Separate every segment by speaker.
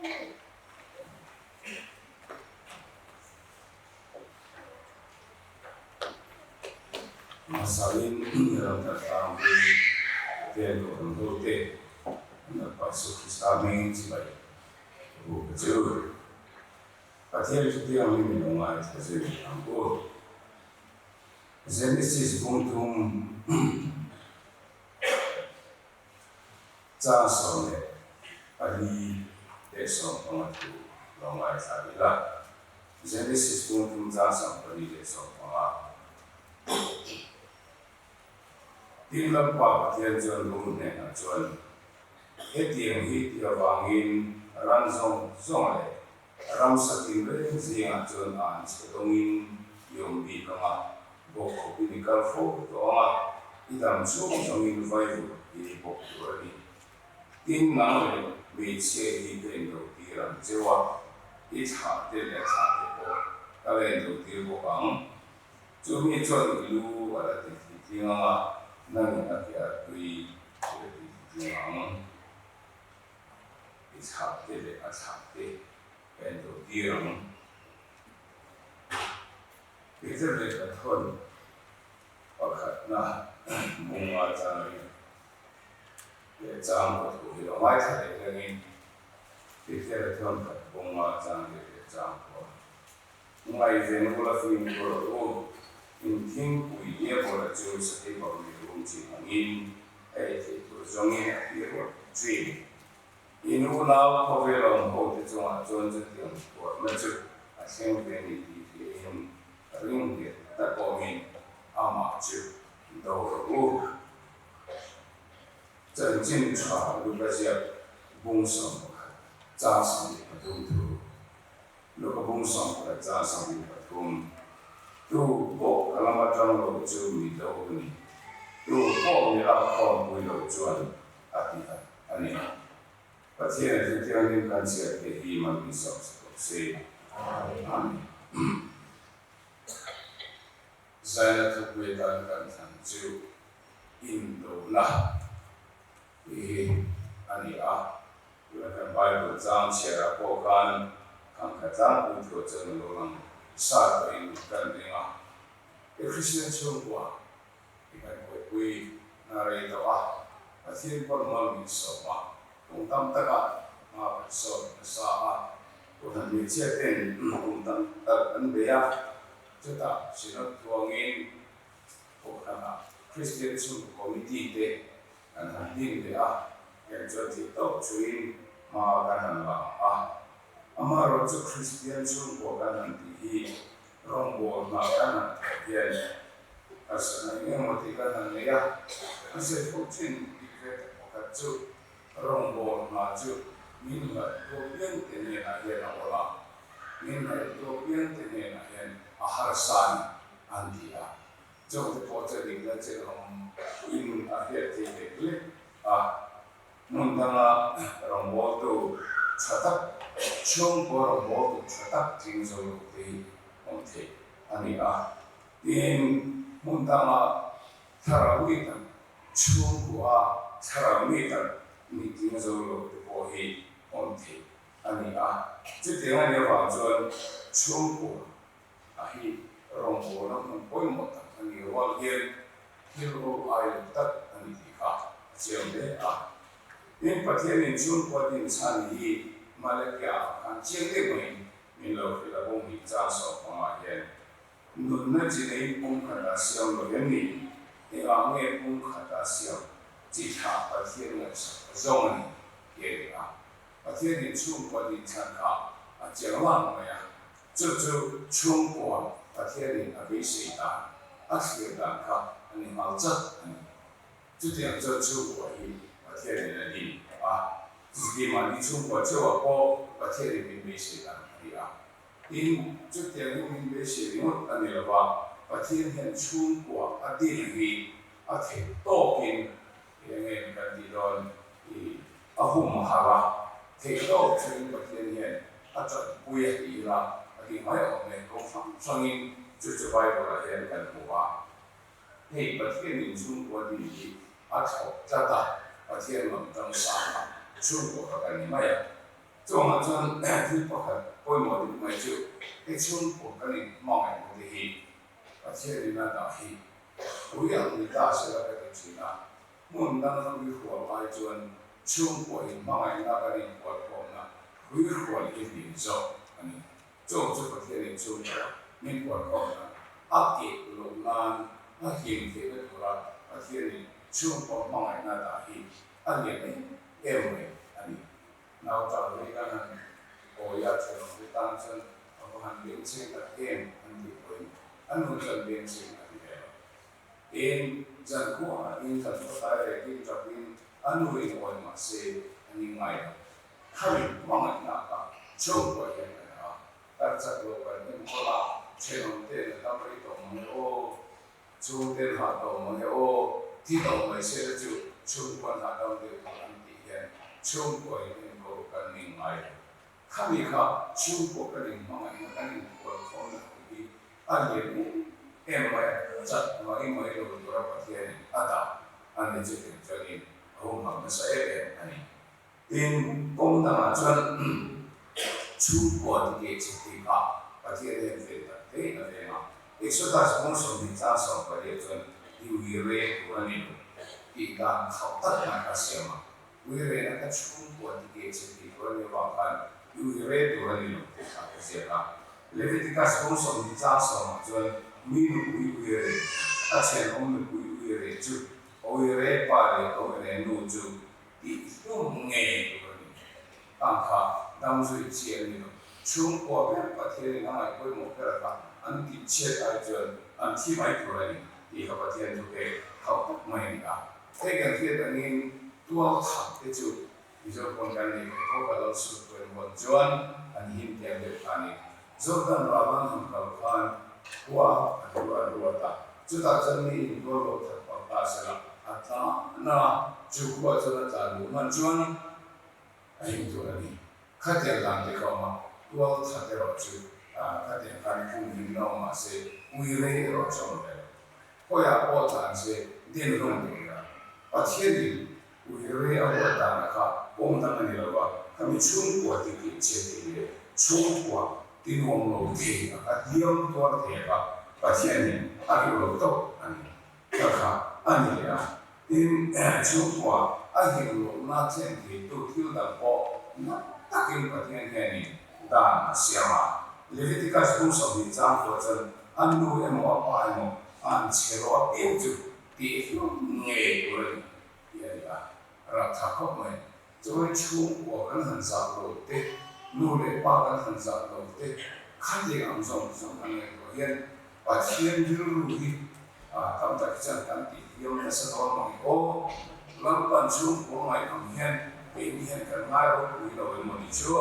Speaker 1: Hmasain Ramthar tlangpui Pathian Kohhran hote an Lalpa Isua Krista hmingin chibai ka bu ka che u. Pathian chutiang hi min lo ngaithla zui ang u. Genesis bungthum Chang 14 leh 15 thu lo ngaithla ila. Genesis bungthum chang 14 leh 15. Tin Lalpa Pathian chuan lung hnenah chuan, Hetiang hi ti avangin ran zawng zawng leh ramsa tinreng zingah chuan an chhe dawngin i awm bik ang a, bawk khawpin i kal fo tawh ang a, i dam chhung zawngin vaivut i ei bawk tur a ni. Tin nang leh hmeichhia hi ka indotir ang cheu a, i thlahte leh a thlahte pawh ka la indotir bawk ang. Chumi chuan i lu a la ti thitling ang a, nangin a ke a tui i la ti thitling ang. I thlahte leh a thlahte ka indotir ang. Peter leh Pathawn pakhatna bunga changin leh chang ka thu hi lo ngaithla leh hlengin Peter a thawn khat bunga chang leh leh chang pawh ngaihven ula fimkhur rawh u. In thingpui diabola chu sakei bawk nei rum chin angin a ei theih tur zawngin a tir ruat thin. In unau khawvel awm ho te chungah chuan chutiang tuarna chu a thleng ve a ni tih hriain ring nghet tak awmin amah chu do rawh u. Chanchin tha Luka ziak bung 11 chang 23 thu Luka bung 11 chang 23 Tu pawh ka lam atang lo chu mi do a ni. Tu pawh mi lak khawmpui lo chuan a ti a ni. Pathian a thutianghlim kan chhiar te hi man min sawm sa tawh se. Amen. Zaina thupui atan kan thlan chu indona tih hi a ni a. Tuna kan Bible chang chhiarah pawh khan thangkhat tlangpui thu chuan a lo lang sa tawhin kan ring a. He Kristian chhungkua hi kan buaipui na rei tawh a, Pathian pawn mal min sawm a, kum tam takah hma kan sawm nasa a, Kohhran hmeichhia ten kum tam tak an bei a, chutah Synod thuangin Kohhranah Kristian chhungkaw Committee te kan han din leh a, heng chuan thih tawp chuin hma kan han la a. Amaherawhchu Kristian chhungkua kan han tih hi Rawngbawl hna kan han thawh hian harsatna eng emaw tih kan han nei a, an sawi fo thin tih ve tak pakhat chu rawngbawl hna chu min ngaihtuah piang te hnenah hian a awl a, min ngaihtuah piang te hnenah hian a harsa a ni an ti a, chungte pawh chu dikna che awm in a hriat theih lek lek a. Hmun danga rawngbawltu tha tak, chhungkaw rawngbawltu tha tak tling zo lo te hi awm theih a ni a. Tin, hmun danga thlarau mi tak, chhungkua thlarau mi tak nih tling zo lo te pawh hi awm theih a ni a. Chutiang a nih avang chuan chhungkua a hi rawngbawlna hmun pawimawh tak a ni rual hian thil ro ai lo tak a ni tih kha a chiang hle a. Tin, Pathianin chhungkua din chhan hi Malakia ah khan chiang deuh maiin min lo hrilh a, bawng hnih chang 15 hian nunna chi neiin pum khatah siam lo em ni? Engah nge pum khatah siam chi thlah Pathian ngaihsak a zawng a ni? ti a ni a. Pathianin chhungkua din chhan kha a chiang lang mai a. Chu chu chhungkua Pathianin a beisei dan, a thlir dan kha a ni nghal chat a ni. Chutiang chuan chhungkua hi Pathianin a din a, keimahni chhungkua chauhah pawh Pathianin min beisei dan a ni a. Tin, chutiang hi min beisei ringawt a ni lova, Pathian hian chhungkua a din hi a theih tawkin eng nge kan tih dawn i a hum harh a, theih tawk chuin Pathian hian a tanpui a ti ila a ti mai awm e, kawng hrang hrangin chu chu Bible-ah hian kan hmu a. Hei Pathianin chhungkua din hi a thlawp tlat a, Pathian lam tang sang a, chhungkua kha kan ni mai a. Chungah chuan thil pakhat pawimawh deuh mai chu he chhungkua kan inhmangaihna te hi Pathian in a dah hi ui ang ni ta sela ka ti thin a, hmun dang hrui hrual ai chuan chhungkua inhmangaihna kan inkualkhawmna hrui hrual hi hlim zawk a ni. Chung chu Pathian in chhungkua min kualkhawmna a keh loh nan a hlim theihna tura Pathian in chhungkua hmangaihna dah hi a lian em em mai a ni. Nauta ri kan han awi a, thenawmte tan chuan a va han bengchheng tak em an tih pawhin a nu chuan bengchheng a ti ve lo. Tin, zankhua in kan khawtlai rekin tapin a nu in awi mah se a ning ngai lo. Khami hmangaihna kha chhungkua hian kan ha a, kan chak lo kan enkawl a, thenawmte'n a dam rei tawh mang e aw. Chhungten hah tawh mang e aw, thi tawh mai se te chu chhungkuan hah dam deuh tur an tih hian chhungkua in enkawl kan ning ngai lo. Khami kha chhungkua kan inhmangaihna kan inphual khawmna thu hi a lian em em mai a, chat mai mai lo tura Pathianin a dah a ni chu tiang chuanin a humhak nasa em em a ni. Tin, kawng dangah chuan chhungkua ti keh chhe thei kha Pathian hian ven tak tein a veng a. Exodus bung 20 chang 18 chuan i ui re tur a ni lo tih dan khauh tak mai kha a siam a. Ui rena ka chhungkua ti keh chhe thei tur a nih avang khan i ui re tur a ni lo tih kha ka ziak a. Leviticus bung 20 chang sawmah chuan mi nupui ui re, a thenawm nupui ui re chu a ui re pa leh a ui re nu chu Tih hlum ngei tur a ni. Tang kha dam zui chi an ni lo. Chhungkua ber Pathianin a ngaih pawimawh ber kha an tih chhiat ai chuan an thi mai tur a ni tih kha Pathian thu pek khauh tak mai a ni a. Hei kan hriat angin tual that te chu Mizo pawn kan nei ve tho ka lo sut pawhin vawn chuan an him tiang deuh kha a ni. Jordan ral an han kal khan khua a hlu a ruat a, chutah chuan mi in tual lo that palh ta sela a tlan a, chu khua chuan a tlan luh hman chuan a him tur a ni. Khatiang dan te kha awm a, tual that erawh chu khatiang khan phum him na awm mahse ui rei erawh chu a awm ve lo. Khawiah pawh tlan se din hlawm tur nia. Pathianin Ui rei a huat dana kha kawng dang a ni lo va, khami chhungkua ti tih chhe thei leh chhungkua ti nuam lo thei a kha hliam tuar thei a kha Pathianin a duh lo tawp a ni. Kha kha a ni leh a. Tin, chhungkua a him lohna thlen theitu thil dang pawh na takin Pathian hianin dan a siam a. Leviticus bung 20 chang pawh chuan a nu emaw a pa emaw an chhe rawh apiang chu tih hlum ngei tur a ni. Tih a ni a, rak tha khawp mai. Chuan chhungkua kan han zah lo te, nu leh pa kan han zah lo te, khatiang ang zawng zawng kan ngaihtuah hian Pathian rilru hi tam tak hi chuan kan tih hliam nasa dawn mang i aw. Lalpan chhungkua ngaih ang hian keini hian kan ngai ropui lo emaw ni chu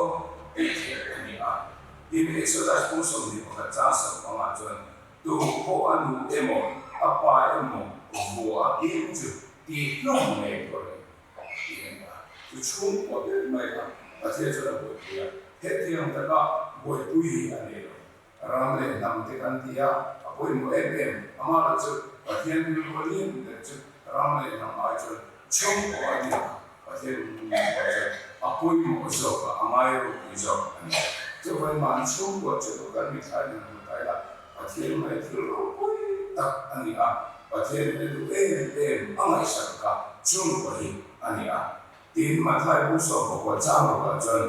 Speaker 1: tih theih a ni a. Tin, Exodus bung 21 chang sawmpangah chuan Tu pawh a nu emaw a pa emaw vua a piang chu tih hlawm ngei tur a ni tih a ni a. Chu chhungkua ber mai kha Pathian chuan a buaipui a, hetiang taka buaipui hi a nei lo. Ram leh hnam te kan ti a, a pawimawh em em. Amaherawh chu Pathian rilru a lian ber chu ram leh hnam ai chuan chhungkua a ni a, Pathian rilru chuan a pawimawh zawk a, a ngai ropui zawk a ni. Chuvangin mahni chhungkua chu kan mithlai nen hmu ta ila, Pathian mai thil ropui tak a ni a, Pathian hi a duh em em a ngaihsak kha chhungkua hi a ni a. Tin, Mathai bung 14 chang rawkah chuan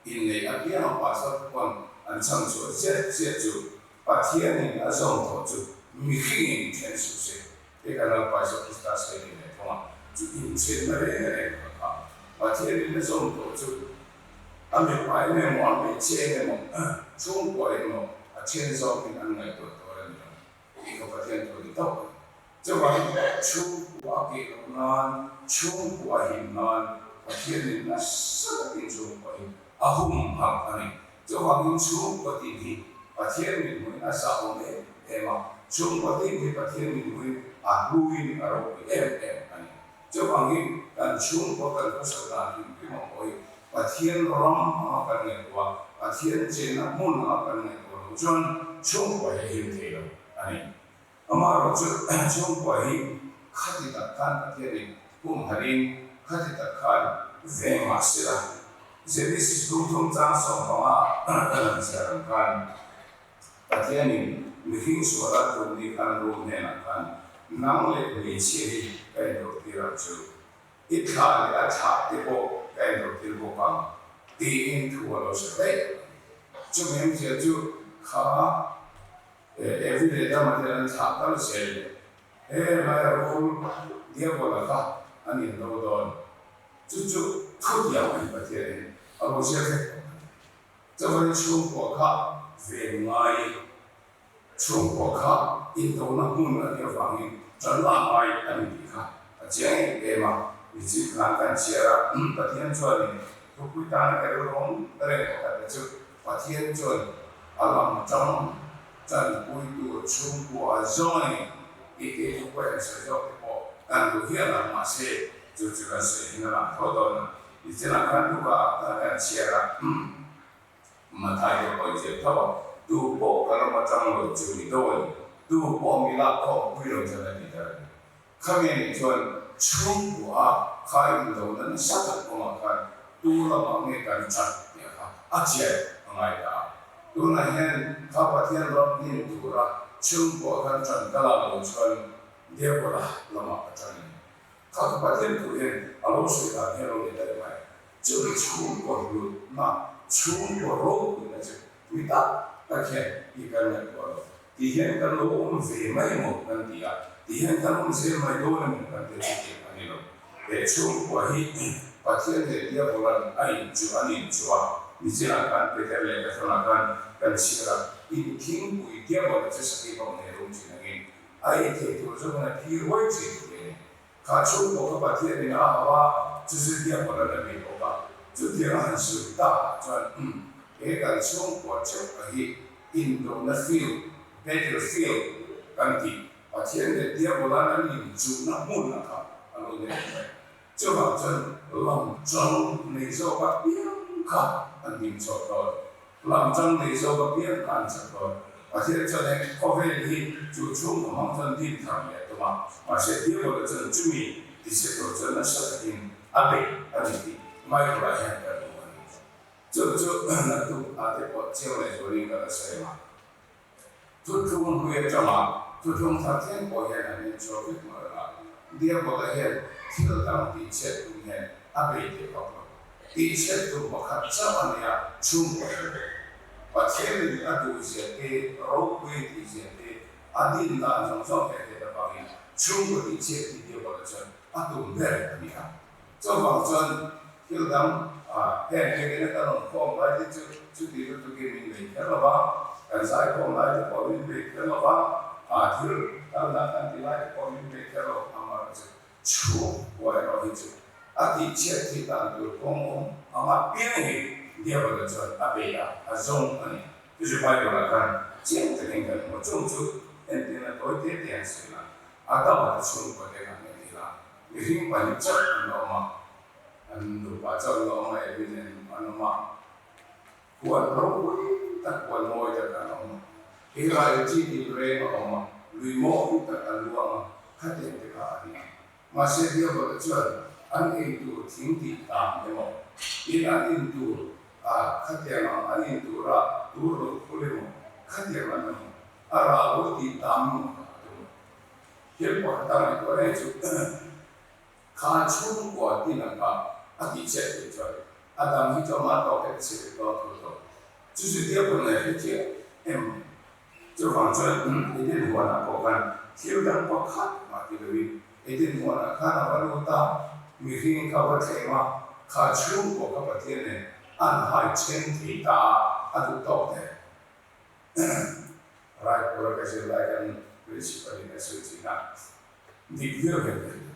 Speaker 1: inneih apianga pastor pawn an chhang chhuah chiah chiah chu Pathianin a zawm tawh chu mihringin then suh se. Hei kan Lalpa Isua Krista sawi ni leh thung a, chu inchhenna reng reng kha kha Pathianin a zawm tawh chu a mipa eng emaw, a hmeichhia eng emaw, chhungkua eng emaw a then zawkin an ngaihtuah tur a ni lo tih kha Pathian thu ni tawp a ni. Chuvangin chhungkua a keh loh nan, chhungkua a him nan Pathianin nasa takin chhungkua hi a humhak a ni. Chuvangin chhungkua tin hi Pathian mithmuhin a zahawm em em a, chhungkua tin hi Pathian mithmuhin a hluin a ropui em em a ni. Chuvangin kan chhungkua kan khawsak dan hrim hrim ang pawh hi Pathian ram anga kan ngaihtuah a, Pathian chenna hmun anga kan ngaihtuah loh chuan chhungkua hi a him thei lo a ni. Amaherawhchu chhungkua hi khati tak khan Pathianin humhalhin khati tak khan veng mah sela. Genesis lungthum chang 15 kan han chhiar ang khan Pathianin mihring suala tluk ni khan rum hnenah khan nang leh hmeichhia hi ka indawhtir ang chu, i thlah leh a thlah te pawh ka indawhtir bawk ang tiin thu a lo sawi daih a ni. Chumi awmzia chu kha Evi leh Adama ten an thlah kal zel leh he laia rum Diabola kha an indo dawn. Chu chu thutiang a ni Pathianin a lo ziak vek tawh a ni. Chuvangin chhungkua kha ven ngai, chhungkua kha indona hmun a nih avangin tan lak ngai a ni tih kha a chiang em em a. Nichin khan kan chhiar a, Pathian chuanin thupui tana ka rilru reng pakhat te chu Pathian chuan a lam tang tanpui tur chhungkua a zawng a ni tih te thu pawh hian sawi zawk te pawh kan duh hial ang mahse chu chu kan sawi hin a lang tho dawn a. Nichinah khan Luka ah khan kan chhiar a, Mathai te pawh in ziak tho a, tu pawh ka lam atang lo chu ni do a ni, tu pawh mi lak khawm pui lo chuan a ti der a ni. Khami anih chuan chhungkua kha indona nasa tak kawngah khan tu lamah nge kan chat tih kha a chian a ngai ta a. Tunah hian kha Pathian ram hnim tura chhungkua khan ṭan ka lak loh chuan Diabola lamah ka ṭan a ni. Kha ka Pathian thu hian a lo sawi dan hi a lo ni daih mai. Chumi chhungkua hlutna, chhungkua ropuina chu mi tak tak hian i kan ngaihtuah lo. Ti hian kan lo awm ve mai emaw kan ti a, ti hian kan awm zel mai dawn emaw kan ti chu tih a ni lo. He chhungkua hi Pathian leh Diabolan a inchuh an inchuh a, nichinah khan Peter leh ka thawnah khan kan chhiar a, inthingpui Diabola chu sakei bang nei rum thin angin a ei thei tur zawkin a phir ruai thin tih a ni. Kha chhungkaw kha Pathianin a hau a, chu chu Diabolan a nei bawk a. Chutiang a han sawi takah chuan, he kan chhungkua theuh a hi indona field, battle field, kan tih, Pathian leh Diabolan an inchuhna hmun a kha a lo ni reng mai. Chuvang chuan lam chang nei zawk apiang kha an ding chhuak dawn. Lam chang nei zawk apiang kha an chak dawn. Pathian chuan heng khawvel hi chu chhungkaw hmang chuan din thar leh a tum a, mahse Diabola chuan chumi tichhe tur chuan nasa takin a beih a ni tih Bible-ah hian kan hmu a ni. Chu chu naktuk ah te pawh chiang leh zualin ka la sawi ang a. Thuthlung hlui atanga thuthlung thar thleng pawh hian an inchhuak vek mah reng a, Diabola hian thil dang tihchhiat tum hian a bei teh vak lo. Tihchhiat tum pakhat chauh a nia chhungkaw hre ve. Pathianin a duhzia te, ropui tihzia te, a din dan zawng zawng he hriat avangin chhungkaw tihchhiat hi Diabola chuan a tum ber a ni a. Chuvang chuan thil dang heng biakina kan awm khawm lai te chu chuti lutukin min bei kher lo va, kan zai khawm lai te pawh min bei kher lo va, thil kal dang kan ti lai te pawh min bei kher lo amaherawh chu chhung huai erawh hi chu a tihchhiat thih dan tur kawng awm anga piang hi Diabola chuan a bei a, a zawng a ni. Chu chu Bible-ah khan chiang takin kan hmu. Chung chu entirna tawi te te an sawi la, Adama te chhungkua te khan entir a. Mihring pahnih chauh an la awm a, an nupa chauh an la awm a, Evi nen an awm a, huan ropui tak, huan mawi tak an awm a, Israel chi tin reng a awm a, lui mawi tak a luang a, khatiang te kha a ni a. Mahse Diabola chuan an ei tur thing tih tam emaw, tin an in tur ah khatiang ang an in tura tur lo phul emaw, khatiang lam emaw, a rah lo tih tam emaw kha a tum a. Thil pakhat a ngaihtuah reng chu kha chhungkua tin ang kha a tih chiah theih chuan a dang hi chu amah tawk hian a chhe vek dawn tho tawh. Chu chu Diabol nei hre chiah em? Chuvang chuan Eden huanah pawh khan thil dang pakhat mah ti loin Eden huanah khan a va lut a, mihring kha va thleng a, kha chhungkua kha Pathian nen an hai then thei ta a, a duh tawk teh. Raipur a ka zir lai kan principal in a sawi thin a, dik viau hian ka hria.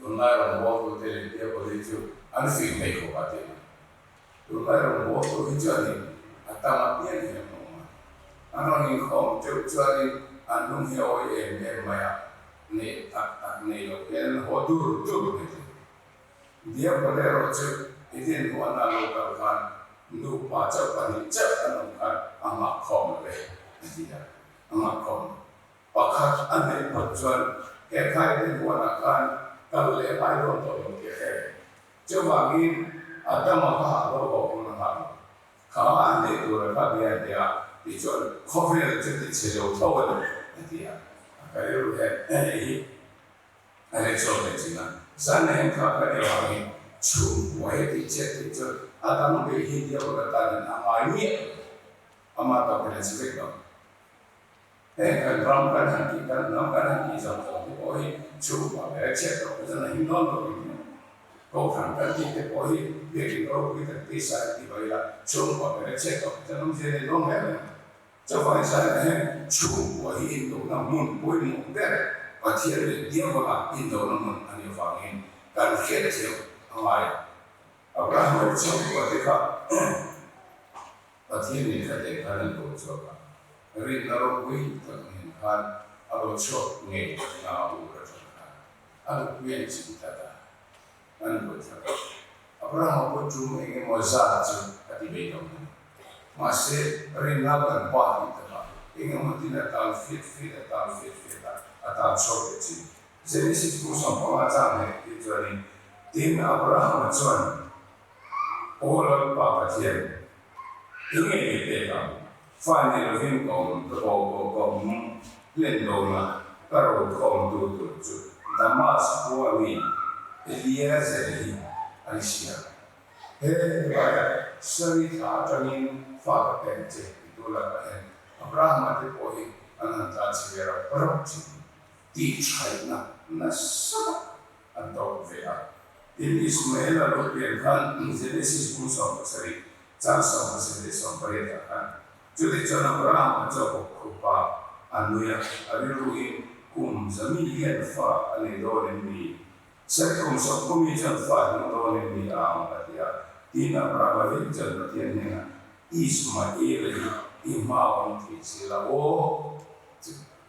Speaker 1: Tunlai rawngbawltu te leh Bible hi chu an fing thei khawp a ti a. Tunlai rawngbawltu hi chuanin a tam apiang hi an awm a. An rawn inkhawm teuh chuanin an lung hi a awi em em mai a, neih tak tak nei lo hian an haw dur dur mai thei. Diabol erawh chu Eden huana lo kal khan nupa chauh pahnih chauh an awm khan a nghah khawm lo e, a ti a, a nghah khawm lo. Pakhat a neih phawt chuan he kha Eden huanah khan kal leh ngai dawn tawh lo tih a hre. Chuvangin. Adama kha a lo haw pawn a nghak lo. Kha an neih tura kha bia an ti a, tichuan khawvel chu ti chhe zo tho a ni a ti a. A ka rilru hian hei hi a reh chhuak leh thin a. Zan hian kha ka rilru angin chhungkua he tih chhiat theih chuan a dang bei hi diawl atanin a ngai miah lo. Amah tawkin a che vek lo. Heng kan ram kan han tih, kan hnam kan han tih zawng zawng te pawh hi chhungkua ber a chhiat tawh chuan a him dawn lo in Kohhran kan tih te pawh hi biakin ropui tak tisa in ti mai ila, chhungkua ber a chhiat tawh chuan awmzia nei dawn hle mai. Chuvangin Zaina hian chhungkua hi indona hmun pawimawh ber Pathian leh Diabola indona hmun a nih avangin kan hriatthiam a ngai a. Abrahama te chhungkua te kha Pathian in kha teh khan an ko chhuak a, rinna ropui tak nen khan a lo chhuak ngei na a ur atang khan a nupui an chim tlat a, an buai thlak a. Abrahama pawh tum eng emaw zat chu a ti bei dawn a ni. Mahse, rinna kan pa tih takah eng emaw tin a tal fiat fiat a tal fiat fiat a, a tal chhuak leh thin. Genesis bu 15 chang leh tih chuanin, Tin, Abrahama chuan, Aw Lalpa Pathian, i nge i pek ang? Fa nei lovin ka awm ka awm hlen dawn a, ka rokhawmtu tur chu Damas khua mi Eliezer hi a ni si a. He laia Sari thla atangin fa ka pek che titu lakah hian Abrahama te pawh hi an han tlan chhe ve rap rap thin. Tihchhaihna nasa tak an tawk ve a. Tin, Ismaela lo pian khan Genesis bung 17, chang 17 leh 18 ah khan, Chutichuan Abrahama chu a bawk khup a, a nui a, a rilruin, Kum zami hian fa a nei dawn em ni? Sari kum 30 mi chuan fa a hmu dawn em ni ang? a ti a. Tin, Abrahama vek chuan Pathian hnenah, Ismaela hi i hma awm thei se la aw?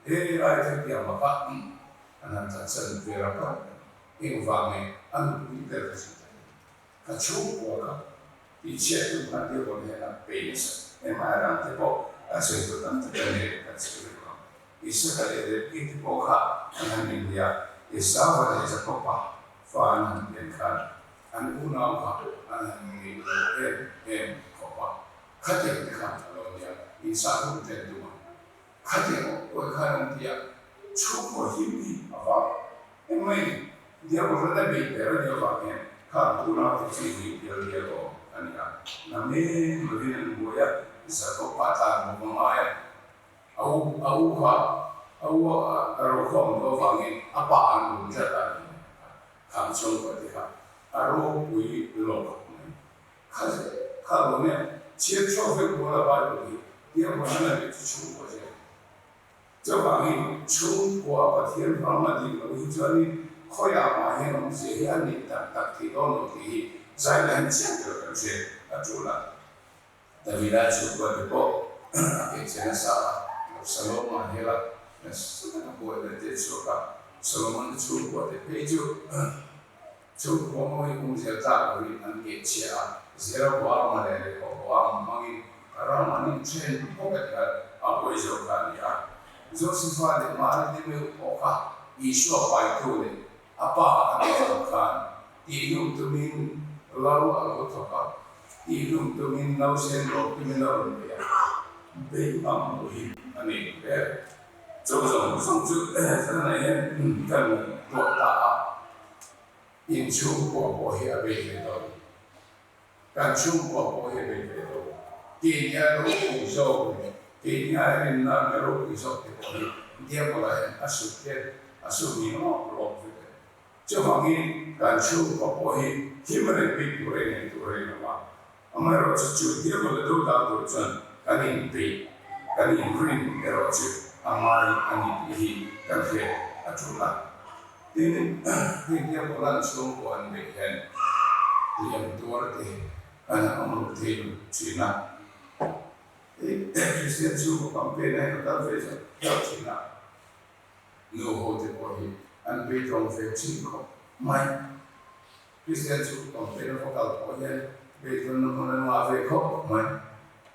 Speaker 1: He lai thutiang lakah an han tlansan ve rap rap mai. Engvang nge a nupui ber ka chhun ta em? Ka chhungkua kha tihchhiat tum khan Diabol hian a pe nasa. Engmah a rang te pawh a sawi tur tam tak a nei kan sawi vek lo. Isaka leh Rebki te pawh kha an han inhnih a, Esauva leh Jakoba fa an han pian khan an unau kha an han ngeih lo em em khawp a. Khatiang te khan a lo nia, insahhum ten tum a. Khatiang awm pawh khan an ti a, chhungkaw him hi a vang em mai ni. Diabol a bei ber a nih avang hian khang unau te chi hi bial bial awm a ni a. Namen lovin an buai a, Jakob-a tlan bawk a ngai a, a u a u kha a u a rokhawm duh avangin a pa an bum tlat a ni khang chhungkaw te kha a ropui lo khawp mai. Kha kha lo nia, chhiat chhuak vek rual a Bible hi tiang hman a la chu chhungkua zel. Chuvangin chhungkua Pathian ram a ding loh hi chuanin khawiah mah hian awmzia hi a neih tak tak thei dawn lo tih hi zai la hian chiang ber kan hriat a tul a. Davida chhungkua te pawh a keh che nasa a, Absaloma hela nasa taka buaina te chhuak a, Solomon-a chhungkua te phei chu Chhungkua mawi kum zel tlak loin an keh chhia a, Jeroboama leh Rehoboama hmangin ram an inthen bawk a ti a, a pawi zo kha a ni a. Josefa leh Mari te meuh pawh kha Isua paitu leh a pa a nih avang khan tihlum tumin lo a lo thawk a, tihlum tumin nausen rawh tumin a rawn bei a, bei ngam lo hi a ni ber. Chu zawng zawng chu zanah hian kan ngaihtuah ta a. In chhungkua pawh hi a bei ve dawn. Kan chhungkua pawh hi a bei ve dawn. Keini a ropui zawk leh keini a rinna a ropui zawk te pawh hi Diabola hian a sut hian a sut ni lawk lawk vek a ni. Chuvangin kan chhungkua pawh hi him reng bik tur a inei tur a inawm a. Amaherawhchu chu Diabola do dan tur chuan kan inpeih, kan inrin erawh chu a ngai a ni tih hi kan hriat a tul a. Tin, hei Diabolan chhungkua an beih hian hliam tuar te an han awm lo thei lo thin a. Hei Kristian chhungkaw campaign ah hian ka kal ve zauh zauh thin a. Nu ho te pawh hi an beidawng ve thin khawp mai. Kristian chhungkaw campaign a va kal pawh hian beidawnna hmun an ngah ve khawp mai.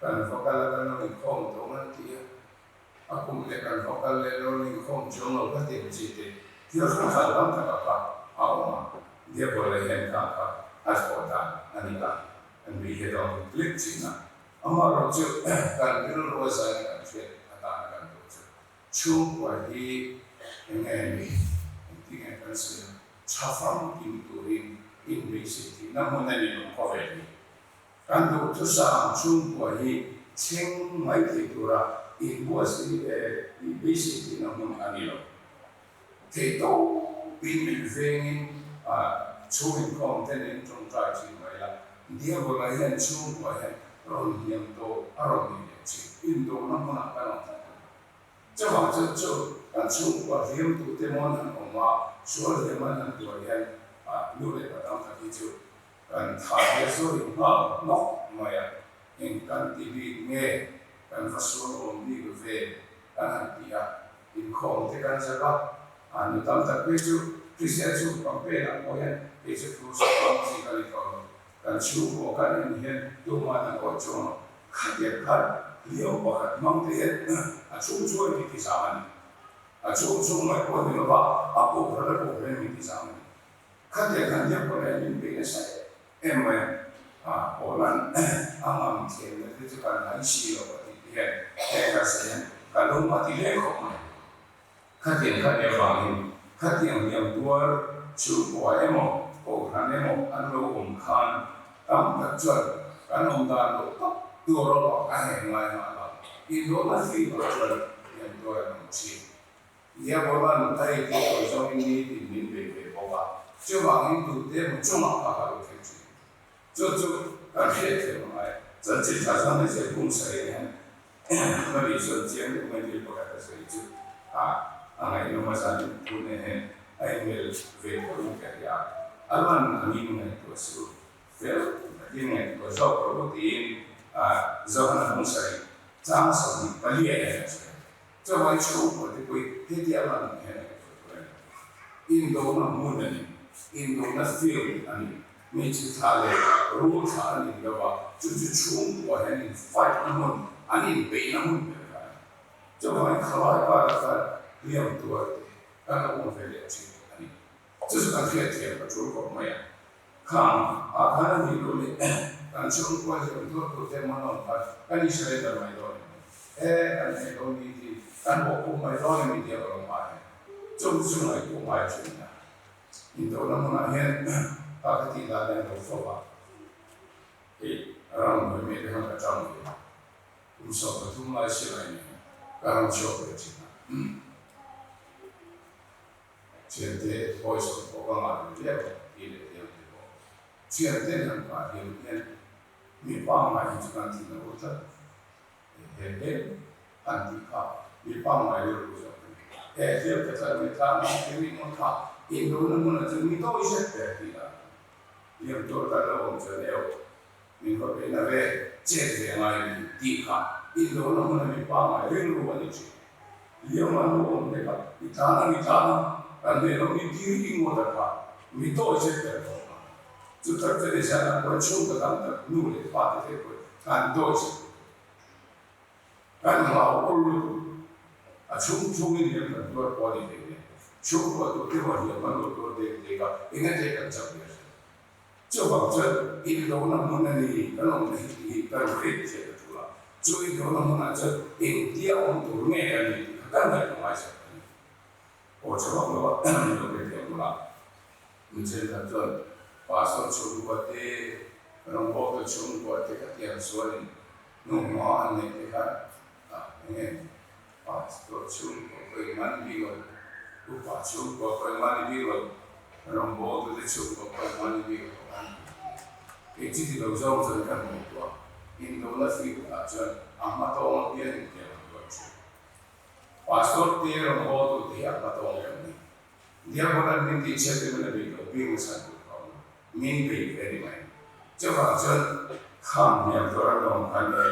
Speaker 1: Kan va kal a, kan lo inkhawm tawng an ti a. A kum leh kan va kal leh lo inkhawm chuang lo kha tih ang chi te thil hrang hrang tam tak a kha a awm a, Diabola hian kha a kha. a thawh dan a ni a, kan nui hian a awm click thin a. Amaherawhchu kan rilru a zaina kan hriat atana kan duh chu chhungkua hi eng nge ni, engtin nge kan sawi a, tha famkim turin inbeisei theihna hmun a ni lo khawvel hi. Kan duhthusam chhungkua hi thleng mai thei tura inbuatsaih theihna hmun a ni lo. Theihtawpin min vengin chhung inkhawm te nen tawngtai thin mai la, Diabola hian chhungkua hian rawn hniam tawh a rawn nei leh thin. Indawhna hmunah kan awm tlat a ni. Chuvang chuan chu kan chhungkua hliamtute mawn han awm a, sual hliam an han tuar hian nu leh pa tam tak hi chu Kan tha hi a zawi nghal nawk mai a, eng kan ti bik nge kan va sual awm bik ve kan han ti a, inkhawm te kan zak a, a nu tam tak phei chu Kristian chhung campaign ah pawh hian kei chu thu sawi chi ka ni tawh lo, kan chhungkaw kan en hian tuman an awih chuang lo, khatiang khan hliau pakhat hmang te hian a chhung chhung a inti zam a ni, a chhung chhung mai pawh ni lova a kohhran a kohhran a inti zam a ni. Khatiang khan hian pawh hian min bei nasa em em mai a, a Paula'n a ngam thiamna te chu kan hai si lo a tih te hian he ka sawi hian ka lung a ti hle khawp mai. Khatiang khan nia vangin khatiang hliam tuar chhungkua emaw kohhran emaw an lo awm khan tam tak chuan kan awm dan loh tak tur erawh a heng ngai nghal a, indawhna fim ah chuan hliam tuar an awm thin. Diabolan a ei tih tur zawngin ni tin min bei ve bawk a, chuvangin tute emaw chungah ka hal thei thin. Chu chu kan hriat thiam a ngai. Chanchin tha chuan hmeichhe bung sawi hian Mali chuan chiang deuh mai thil pakhat a sawi chu a a ngaihnawm a zanin thu nen hian a inmel ve tho in ka hria a, a lan angin ngaihtuah suh fel takin ngaihtuah zawk rawh u tiin Johana bung sawi chang 24 ah hian a sawi a. Chawhmai chhungkaw te pawhin heti a lan hian a ngaihtuah tur a ni. Indona hmun a ni, indona field a ni, hmeichhe thla leh rul thla an in lo a, chu chu chhungkua hian in fight na hmun, an inbeihna hmun ber kha a ni. Chawhmai khalai karah khan hliam tuar te kan lo awm ve leh thin a ni. Chu chu kan hriatthiam a tul khawp mai a. Khang ah khan a nih loh leh kan chhungkua hi awm tuar tur te emaw an awm khan kan insurrender mai dawn em ni? E, kan theih lo ni tih kan bawhpawp mai dawn em ni tih a lo ngai a. Chung chu ngaihtuah ngai thin a. Indawhna hmunah hian ka ka tih dan hian lo fawp a, hei ram hnuai mite khan ka tang ve a, kum 13 lai silai nen ka ram chhuak ve thin a. Thiante hawisawn pawh ka ngah ve viau ang tih leh hliam te pawh thiante hian ka hliam hian mi pangngai hi chu kan thin a ur tlat he he han tih kha mi pangngai rilru zawk a ni. He hliam te tlar mai tlang ang te mi ngawt kha indona hmunah chuan mi dawi zet ber tih lah hliam tur kan lo awm chuan eo Min va pe na ve, chet ve ngai a ni tih kha indona hmuna mi pangngai rilru a ni thin. Liama lo awm te kha i tlan ang i tlan ang, kan hmel lo mi tir i ngawt a kha mi dawi zet ber tawh kha. Chu tak chu ni zan ah pawh chhungkaw tam tak nu leh pa te phei pawh kan dawi zet lutuk. Kan hlau awl lutuk. A chhung chhungin hian kan tuar pawh a ni thei nen. Chhungkua tur te pawh hliam an lo tuar dek dek a, engati kan chak ve hre. Chuvang chuan indona hmun a ni kan awm na hi tih hi kan hriat thiam a tul a, chu indona hmunah chuan engtia awm tur nge a ni tih kha kan ngaihtuah ngai zawk a ni. Aw tha vak lo a ni lo ve thiam bawk a, mi thenkhat chuan pastor chhungkua te, rawngbawltu chhungkua te khatiang sualin hnuhma an neih te khan eng nge Pastor chhungkua pawh in man bik lo, upa chhungkua pawh in man bik lo, rawngbawltute chhungkua pawh in man bik lo an ti. Kei chu ti lo zawng chuan kan ngaihtuah, indona field ah chuan a hma tawng apiang in hliam an tuar thin. Pastor te rawngbawltute hi a hma tawng kan ni. Diabolan min tihchhiat te min a bei lo bik nasa tur ka awm lo. Min bei ve ni mai. Chuvang chuan kham hniam tur an awm khan e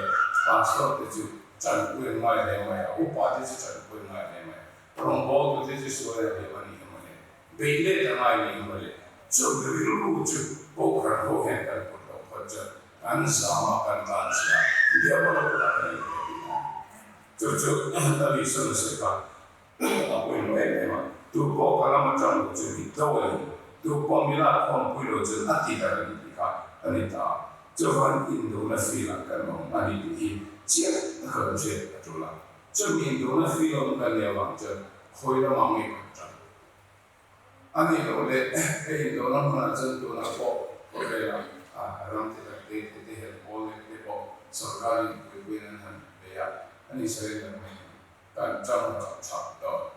Speaker 1: pastor te chu tanpui an ngai hle mai a, upa te chu tanpui an ngai hle mai a, rawngbawltu te chu sual a hliam a ni hi mawle, bei let a ngai ni hi mawle. Chu rilru chu Kohhran ho hian kan put loh phawt chuan kan zam a, kan tlan chhia a, diabola bulah kan inpe tih a ni. Chu chu Lal Isuan a sawi kha. A pawimawh em em a, tu pawh ka lam atang lo chu mit do a ni, tu pawh mi lak khawmpui lo chuan a ti darh a ni. a ni ta. Chuvang indona field-ah kan awm a ni tih hi chiang taka kan hriat a tul a. Chumi indona field awm kan nih avang chuan khawi lamah nge kan tan? A nih loh leh hei indona hmunah chuan tunah pawh khawvelah ram te tak te te te hian pawl leh te pawh sorkarin puipuiin an han bei a, a ni surrender mai ang. Kan tang rak thak dawn.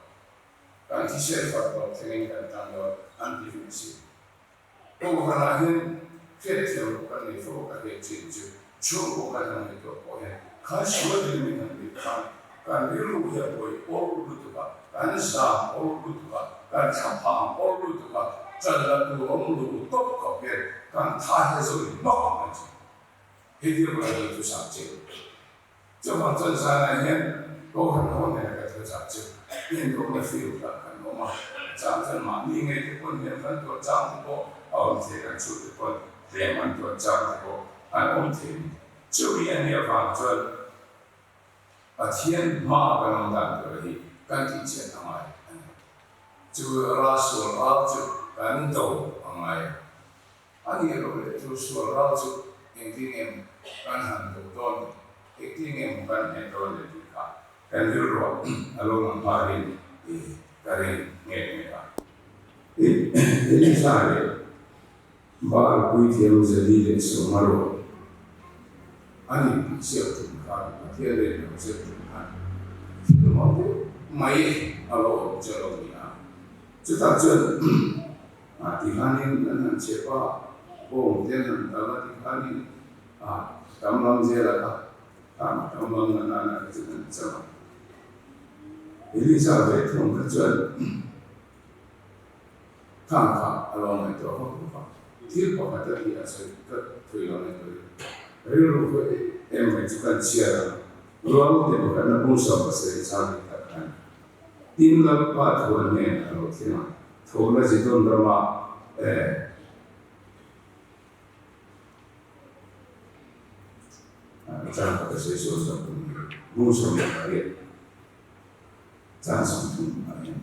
Speaker 1: Kan thisen fat tawp thlengin kan tang dawn an ti ve si. Kohhranah hian hriatthiam loh kan nei fo ka hriat chin chu chhungkaw kan han ngaihtuah pawh hian khan sual ding min han bih khan kan rilru hi a buai awr lutuk a, kan zam awr lutuk a, kan thlaphang awr lutuk a, chan la tur awm lo tawp khawp hian kan tha hi a zawi hnawk mai thin. Hetia ka lo thuchah che. Chuvang chuan zanah hian Kohhran ho nena ka thuchah chu inrukna field ah kan awm a, a chang chuan mahni ngei te pawn hliam kan tuah chang te pawh a awm thei, kan chhut te pawn hliam an tuah chang te pawh an awm thei a ni. Chumi a nih avang chuan Pathian hma kan awm dan tur hi kan tih chian a ngai a ni. Chu ral sual ral chu kan do a ngai a. A nih loh leh chu sual ral chu engtin nge maw kan han do dawn leh engtin nge maw kan hneh dawn leh tih kha kan rilruah a lo lang nghalin ka ring nghe nghe a. Elisa leh Baal puithiam Zeli leh Sawma ruah an inpihsiak tum khan Pathian leh lo zir tum khan thil mak deuh mai a lo awm che lo ni a. Chutah chuan Ah ti khanin an han chep a, bawng te an han tal a ti khanin ah tam lam zel a kha tam tam lam na nana kha chu kan cham a. Elisa ve thung kha chuan khang kha a lo ngaihtuah vak vak a, thil pakhat a tih a sawi ka thui lo ngaihtuah in rilru hawi em em mai chu kan chhiar ang rual te pakhat na bung sawm pasarih chang dik tak khan Tin Lalpa thuan nen a lo thleng a, Thawhna Zidon rama eh chang kha ka sawi sawi zawk tur ni, bung 18 chang 30 ah hian.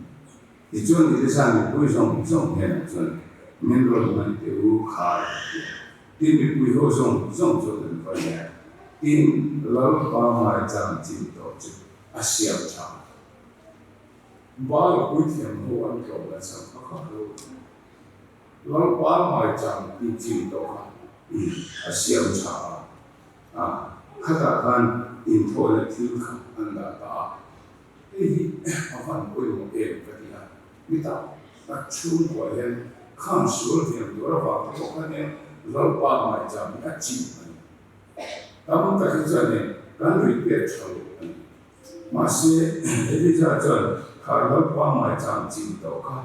Speaker 1: Tichuan Elisa mipui zawng zawng hnenah chuan min rawn hman teh u khai a ti a. Tin mipui ho zawng zawng chuan an va leh a, tin Lalpa maichang chin tawh chu a siam tha. Baal puithiam ho an tlawm la chang kha kha lo Lalpa maichang tih chin tawh kha a siam tha a, khatah khan inthawhna thil kha an dah ta a, hei hi a van pawimawh em ka ti a, mi tak tak chhungkuah hian khang sual thiam tur avang te pawh khan hian Lalpa maichang hi a chim a ni. Tam tak hi chuan in kan repair tha lo a ni. Mahse, Elija chuan kha Lalpa maichang chin tawh kha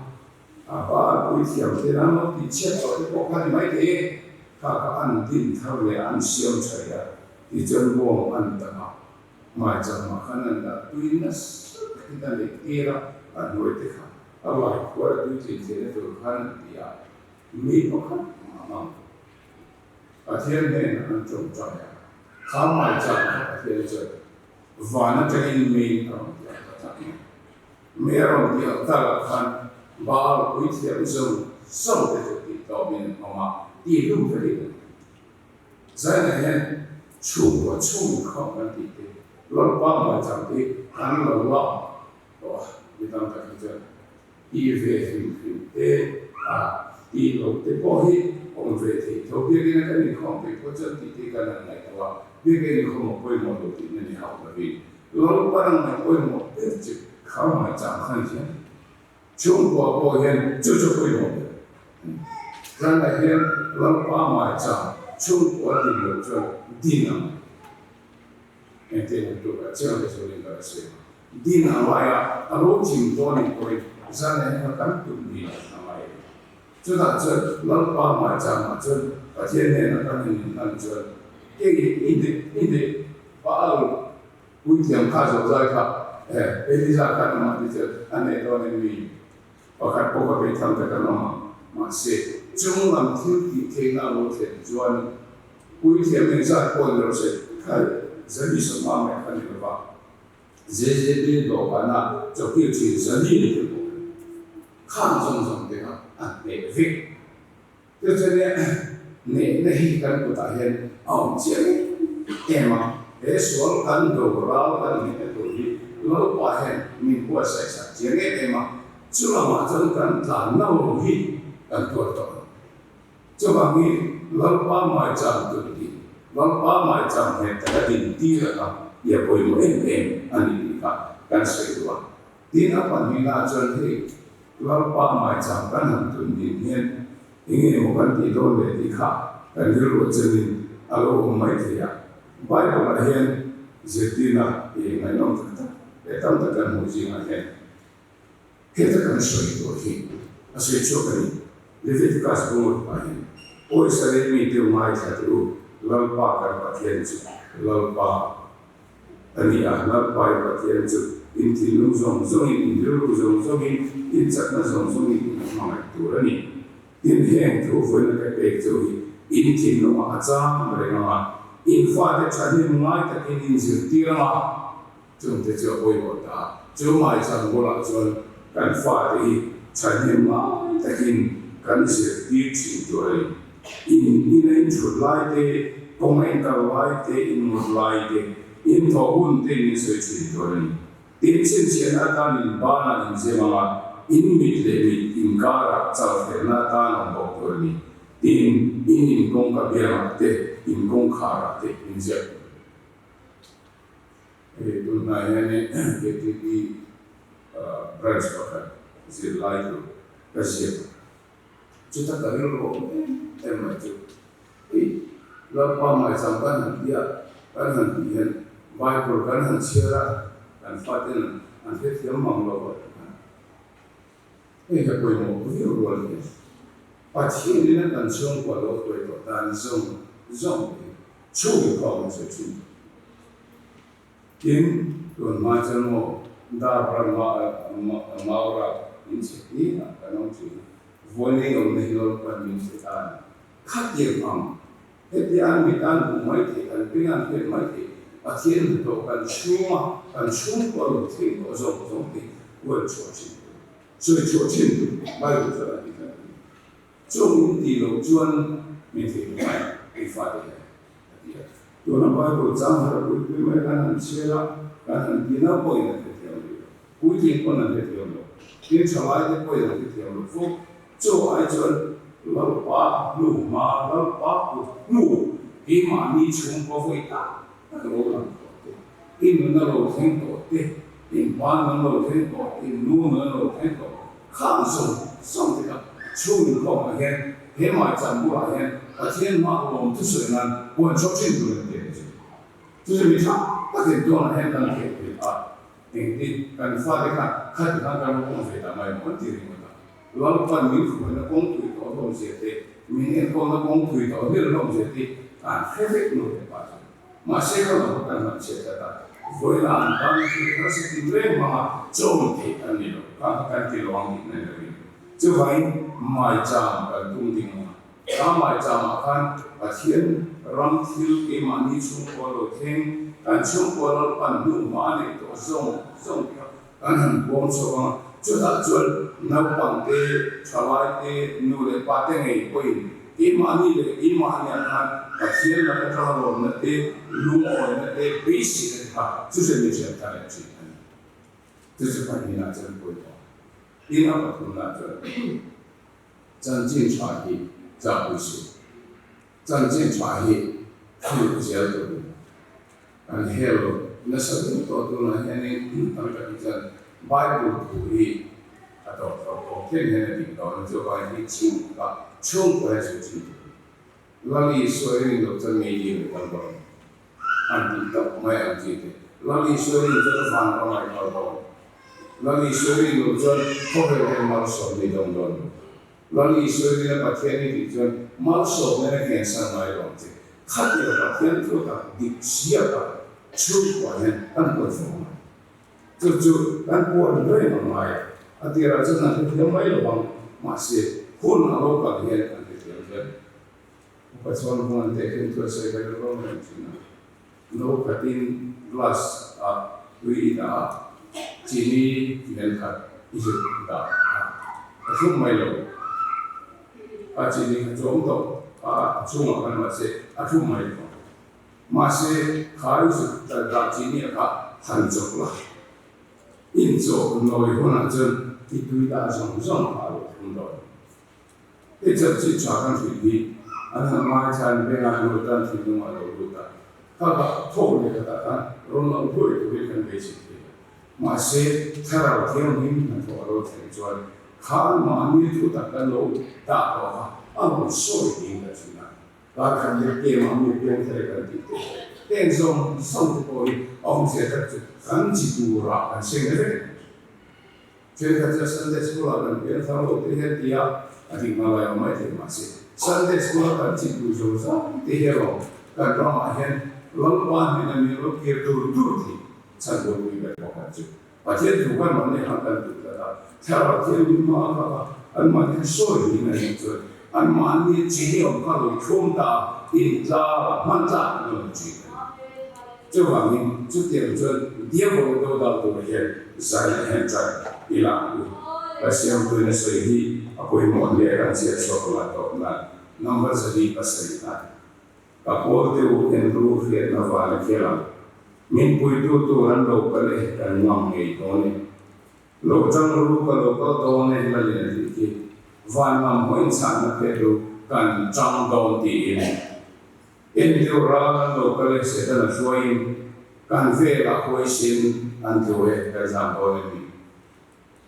Speaker 1: a pa a pui thiam thil an lo tih chhiat tawh te pawh kha ni mai thei e, kha kha an din thar leh an siam tha leh a tichuan bawng an tam a, maichang mah khan an dah tui nasa takin a leh tir a, a hnuai te kha a lai khuar a tui tlin theihna tur khan an ti a, mi pakhat mah a hmang tawh. Pathian hnenah an tawngtai a, kha maichang kha Pathian chuan van atangin meiin a rawn ti ang ta tak mai. Mei a rawn ti ang takah khan Baal puithiam zawng zawng te chu tih tlawmin an awm a, tih hlum vekin an awm. Zainah hian chhungkua chhung inkhawm kan tih te, Lalpa maichang te hi kan lo la tawh a, mi tam tak hi chuan Ti ve hrim hrim te a tih loh te pawh hi awm ve thei tho. Biakina kan inkhawm peih pawh chuan tih te kan han ngaihtuah a, biakina inkhawm a pawimawh lo tihna ni hauh lovin Lalpa ram ngaih pawimawh ber chu kha ngaihchang khan hian chhungkua pawh hian chu chu pawimawh ber a ni. Zanah hian Lalpa ngaihchang chhungkua din loh chuan din ang. Engtin an tuk a, chiang te chuan in ka la sawi ang. Din a ngai a, a lo chim dawn in pawhin zan leh hna kan tum ni a ngai a ni. Chutah chuan Lalpa hmaichangah chuan Pathian hnenah kan in inhlan chuan kei i deh i deh Baal puithiam kha zawh zai kha Elija khan amah ti chuan a nei dawn em mi? Pakhat pawh ka beitham ta kan awm ang. Mahse, chung lam thil tih theihna a lo thlen chuan Puithiam engzat pawh ni lo se, kha zali sawmnga mai kha ni lova, JJP dawhkana chawkil thin zali ni te pawh kha khang zawng zawng te kha a hneh vek. Chu chuan nia hnehna. Hnehna hi kan kutah hian a awm chiang em em a, he sual kan do ral kan hnehna tur hi Lalpa hian min buatsaih sak chiang em em a, chu lamah chuan kan tlanna lo hi kan tuar tawh lo. Chuvangin Lalpa maicham tur hi Lalpa maicham nghet taka din tir a ia pawimawh em em a ni tih kha kan sawi duh a. Tin a pahnihna chuan hei Lalpa maicham kan han tun din hian eng emaw kan tih dawn leh tih kha kan rilruah chenin a lo awm mai thei a. Bible-ah hian zirtirna ih ngaihnawm tak tak leh tam tak kan hmuh zingah hian Heta kan sawi tur hi a sawi chhuak a ni. Leviticus bungrupa hian, Aw Israel mite u ngaithla teh u, Lalpa kan Pathian chu Lalpa a ni a, Lalpa i Pathian chu in thinlung zawng zawngin, in rilru zawng zawngin, in chakna zawng zawngin in hmangaih tur a ni. Tin, heng thu vawiin a ka pek chu hi in thinlungah a chang reng ang a, in fate thahnem ngai takin in zirtir ang a, Chungte chu a pawimawh ta a, chu maicham bulah chuan kan fate hi chhanhnem ngai takin kan zirtir thin tur a ni. In ina in thut lai te, kawng a in kal lai te, in mut lai te, in thawh hun te in in sawi thin tur a ni. Tin, chhinchhiahna atan in banah in zem ang a, in mit leh mit inkarah chalfelna atan awm bawk tur a ni. Tin, in in kawngka biangah te, in kawngkharah te in ziak tur a ni. Hei tunhnai hianin KTP branch pakhat zirlai tur ka ziak a, chuta ka rilru awm em em mai chu hei Lalpa maicham kan han ti a, kan han tih hian Bible kan han chhiar a, kan faten an hrethiam mang lo a ti khan. Hei hi a pawimawh viau rual hi Pathianin a kan chhungkua lo hruai tawh dan zawng zawng te hi chhungin khawm an sawi thin. Tin, tun hma chuan maw dar ram maura in chhe hnih ah kan awm thin a, vawiin ei awmna hi Lalpan min hre ta a ni. Khatiang ang Hetia an mit an hmuh mai theih, an beng an hriat mai theih, Pathian hnathawh kan chhunga kan chhungkua lo thleng tawh zawng zawng te huan chhuah thin tur, sawi chhuah thin tur Bible chuan a ti tlat a ni. Chung in tih loh chuan min thei lo mai hei fate hian a ti a. Tuna Bible chang har pui pui mai kan han chhiar a, kan han ti naupangin an hrethiam rih lo, puitling pawn an hrethiam lo, tin thalaite pawhin an hrethiam lo fo. Chu ai chuan Lalpa hnu hma, Lalpa kut hnu keimahni chhungkaw vawi tak tak lo lang tawh te, i nun a lo thleng tawh te, in pa nun lo thleng tawh te, in nu nun lo thleng tawh khang zawng zawng te kha chhung inkhawmah hian he maicham bulah hian Pathian hma lawm thusawi nan huan chawp thin tur an ti a ni chu. Chu chu mi tha takin tunah hian kan theih theih a. Engtin kan fate kha khati khan kan lo awm ve ta mai maw an ti ringawt a. Lalpan min hruaina kawng thui tawh hlawm zia te, min enkawlna kawng thui tawh hlir hlawm zia te an hre vek nu leh pa chuan. Mahse kha lo kha kan han chhiat tlat a, vawiina an tan a thil harsa tin reng hmanga chawm theih an ni lo, kha kha kan ti lo ang tih na ni lovin. Chuvangin maicham kan tum ding ang a, kha maichamah khan Pathian ram thil keimahni chhungkaw lo thleng, kan chhungkaw Lalpan hnuhma a neih tawh zawng zawng te kha Kan han puang chho ang a, chutah chuan naupang te, thalai te, nu leh pa te ngei pawhin keimahni leh keimahniah khan Pathian laka tlanglawnna te, lungawina te, beiseina te kha chu chu mi hriat thar leh thin a ni. Chu chu pahnihna chuan pawimawh a. Tin, a pathumna chuan chanchin tha hi tlakpui suh. Chanchin tha hi thil zel tur a ni. Kan hel nasa viau tawh tunah hianin tam tak hi chuan Bible thu hi a tawp tawh khawp thleng hian a dik dawn a, chuvangin hi chhung takah chhungkaw hian sawi thin tur a ni. Lal Isua i rin loh chuan mi dil i kal dawn an tih tawp mai ang chi te. Lal Isua i rin chuan a van ramah i kal dawn. Lal Isua i rin loh chuan khawvel hian malsawmna i dawng dawn lo. Lal Isua rinna Pathian i tih chuan malsawmna in a kiansan ngai lo ang che. Khatiang Pathian thu tak dik ziaka chhungkuah hian kan puan fo ngai. Chu chu kan puan reng a ngai a, a tirah chuan an hrethiam mai lo ang, mahse hun a lo kal hian an hrethiam zel. Upa chuan hmun an teh khin chuan sawi ve lo mai thin a. No khatin glass ah tui i dah a, chini nen khat i zut dah a, a thlum mai lo. A chini kha chu awm tawh. A chhungah khan mahse a thlum mai lo. Mahse kha i zuk ṭan dah chi nia kha han chawk la. In chawk nawi hunah chuan i tui dah zawng zawng kha a lo thlum dawn. I chanchin tha kan hrilh hi an han ngaithla an beng a lut a, an thinlung a lo lut a. Kha kha thawk leh khatah khan rawn lo hruai turin kan beisei thei lo. Mahse, Thlarau Thianghlim hnathawh a lo thlen chuan khan mahni thu tak kan lo dah tawh kha a rawn sawi niin ka thin a. Kar khat leh tlem ah mi piang thar e kan tih te heng zawng zawng te pawh hi a awmzia tak chu kan chi turah kan seng vek a ni. Thenkhat chuan Sunday School ah kan piang thar lo te hian tia a dik hma lai awm mai thei mahse Sunday School a kan chit duh zo zau te hi alawm kan ramah hian Lalpa hnena min lo kir dur dur thei chhan ropui ber bawk an chu. Pathian thu khan mahni han kan duh tlat a, Thlarau Thianghlim hma a kak a, an mahni han sawi niin a nih chuan an mahni chi hi awm kha lo thlum ta a, intlar a, hman tlak an awm thin a ni. Chuvangin chutiang chuan Diabolo do dal tur hian zaina hian chan i la ang u. Pasiamtuina sawi hi a pawimawh hle kan chhiat chhuak la tawp nan number 207 a ka pawl te u en ru hriatna van a khel ang. Min puitu tur an lo kal e kan ngam ngei dawn e. Lo tang ru ka lo kal dawn e la lian tih khi van ngam haw inchhahna phet ru kan tang dawn tiin. Entir ral an lo kal e Setana hruaiin kan velah huaisin an tlu e kan zam dawn em ni?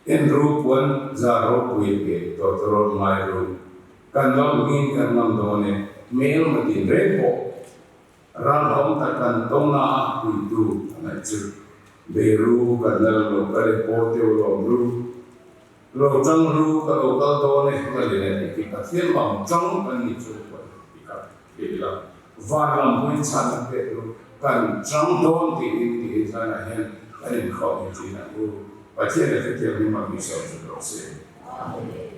Speaker 1: En ru puan za ropui pe tawtawrawt ngai ru kan lo hming kan ngam dawn e hmel matin reng pawh ral awm tak kan tawng na a puitu a ngaih chu bei ru kan lal lo kal e pawl teu lawm ru lo tang ru ka lo kal dawn e la lian e tih khi Pathian lam tang kan ni chu puan ti kha Ti ila, van lam hawi chhan a pek chu kan chang dawn tiin ti zanah hian kan inkhawm hi thin ang u. Pathian leh Thutiang hi hmang mi sawi chu rawh se. Amen.